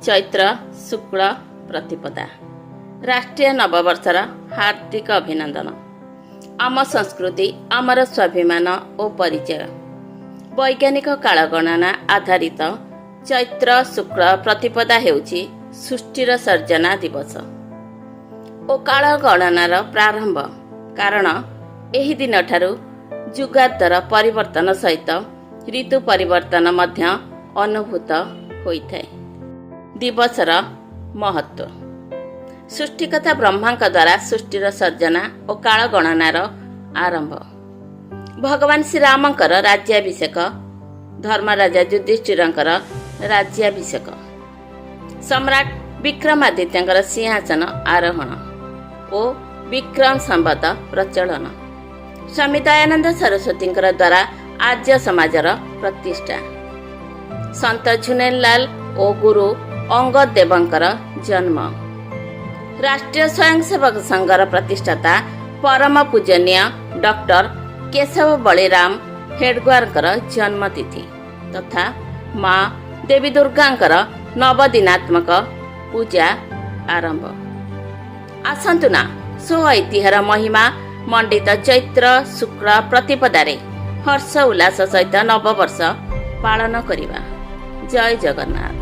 ଚୈତ୍ର ଶୁକ୍ଳ ପ୍ରତିପଦା, ରାଷ୍ଟ୍ରୀୟ ନବବର୍ଷର ହାର୍ଦ୍ଦିକ ଅଭିନନ୍ଦନ। ଆମ ସଂସ୍କୃତି ଆମର ସ୍ୱାଭିମାନ ଓ ପରିଚୟ। ବୈଜ୍ଞାନିକ କାଳଗଣନା ଆଧାରିତ ଚୈତ୍ର ଶୁକ୍ଳ ପ୍ରତିପଦା ହେଉଛି ସୃଷ୍ଟିର ସର୍ଜନା ଦିବସ ଓ କାଳଗଣନାର ପ୍ରାରମ୍ଭ, କାରଣ ଏହି ଦିନଠାରୁ ଯୁଗାବ୍ଦର ପରିବର୍ତ୍ତନ ସହିତ ଋତୁ ପରିବର୍ତ୍ତନ ମଧ୍ୟ ଅନୁଭୂତ ହୋଇଥାଏ। ଦିବସର ମହତ୍ଵ: ସୃଷ୍ଟିକର୍ତ୍ତା ବ୍ରହ୍ମାଙ୍କ ଦ୍ୱାରା ସୃଷ୍ଟିର ସର୍ଜନା ଓ କାଳଗଣନାର ଆରମ୍ଭ, ଭଗବାନ ଶ୍ରୀରାମଙ୍କର ରାଜ୍ୟାଭିଷେକ, ଧର୍ମରାଜା ଯୁଧିଷ୍ଠିରଙ୍କର ରାଜ୍ୟାଭିଷେକ, ସମ୍ରାଟ ବିକ୍ରମାଦିତ୍ୟଙ୍କର ସିଂହାସନ ଆରୋହଣ ଓ ବିକ୍ରମ ସମ୍ବତ ପ୍ରଚଳନ, ସ୍ୱାମୀ ଦୟାନନ୍ଦ ସରସ୍ୱତୀଙ୍କର ଦ୍ୱାରା ଆର୍ଯ୍ୟ ସମାଜର ପ୍ରତିଷ୍ଠା, ସନ୍ଥ ଝୁଲେଲାଲ ଓ ଗୁରୁ ଅଙ୍ଗଦ ଦେବଙ୍କର ଜନ୍ମ, ରାଷ୍ଟ୍ରୀୟ ସ୍ୱୟଂସେବକ ସଂଘର ପ୍ରତିଷ୍ଠାତା ପରମ ପୂଜନୀୟ ଡକ୍ଟର କେଶବ ବଳିରାମ ହେଡଗୱାରଙ୍କର ଜନ୍ମତିଥି ତଥା ମା ଦେବୀ ଦୁର୍ଗାଙ୍କର ନବଦିନାତ୍ମକ ପୂଜା ଆରମ୍ଭ। ଆସନ୍ତୁ ନା, ସ୍ୱ ଐତିହ୍ୟର ମହିମା ମଣ୍ଡିତ ଚୈତ୍ର ଶୁକ୍ଳ ପ୍ରତିପଦାରେ ହର୍ଷ ଉଲ୍ଲାସ ସହିତ ନବବର୍ଷ ପାଳନ କରିବା। ଜୟ ଜଗନ୍ନାଥ।